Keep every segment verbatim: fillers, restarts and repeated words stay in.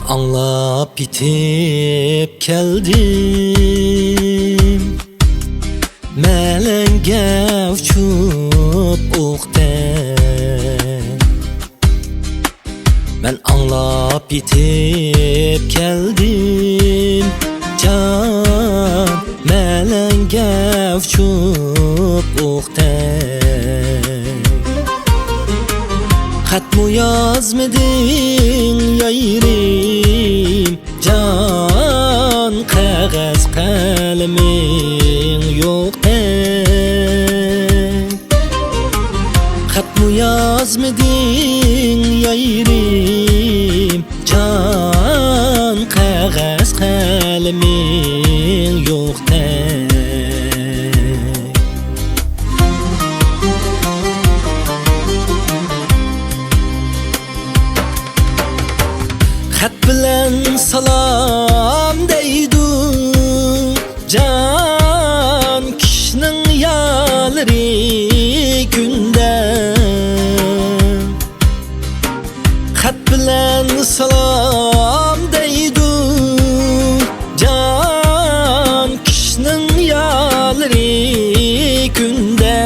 ئاڭلاپ يېتىپ كەلدىم، مەلەڭگە ئۇچۇپ ئوقتەك. مەن ئاڭلاپ يېتىپ كەلدىم، جان، مەلەڭگە ئۇچۇپ ئوقتەك. خەتمۇ يازمىدىڭ يايرىم، جان، قەغەز قەلىمىڭ يوقتەك. خەتمۇ يازمىدىڭ يايرىم، جان، قەغەز قەلىمىڭ يوقتەك. خەت بىلەن سالام دەيدۇ، جان، كىشىنىڭ يارلىرى كۈندە. خەت بىلەن سالام دەيدۇ، جان، كىشىنىڭ يارلىرى كۈندە.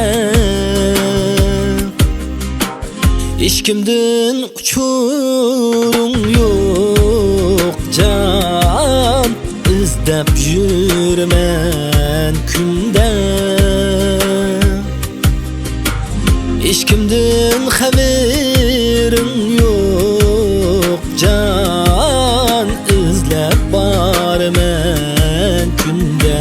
ھېچكىمدىن ئۇچۇرۇڭ يوق، جان، ئىزدەپ يۈرىمەن كۈندە. ھېچكىمدىن خەۋىرىڭ يوق، جان، ئىزلەپ بارىمەن كۈندە.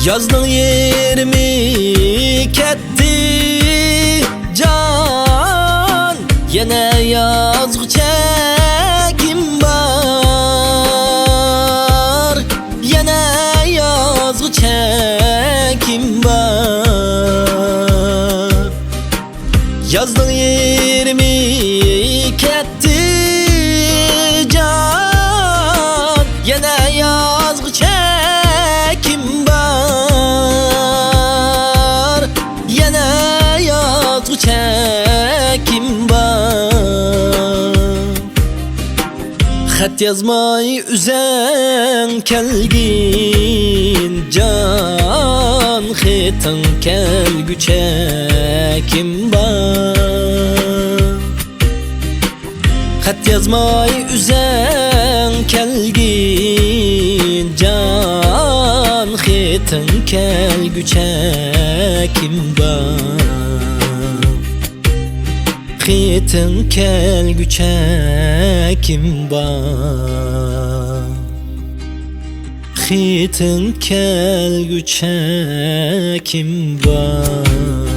يازنىڭ يېرىمى كەتتى، جان، يەنە يازغۇچە كىم بار؟ يەنە يازغۇچە كىم بار؟ يازنىڭ يېرىمى كەتتى، جان، يەنە يازغۇچە كىم بار؟ يەنە يازغۇچە كىم بار؟ خەت يازماي ئۆزەڭ كەلگىن، جان، خېتىڭ كەلگۈچە كىم بار؟ خەت يازماي ئۆزەڭ كەلگىن، جان، خېتىڭ كەلگۈچە كىم بار؟ خېتىڭ كەلگۈچە كىم بار؟ خېتىڭ كەلگۈچە كىم بار؟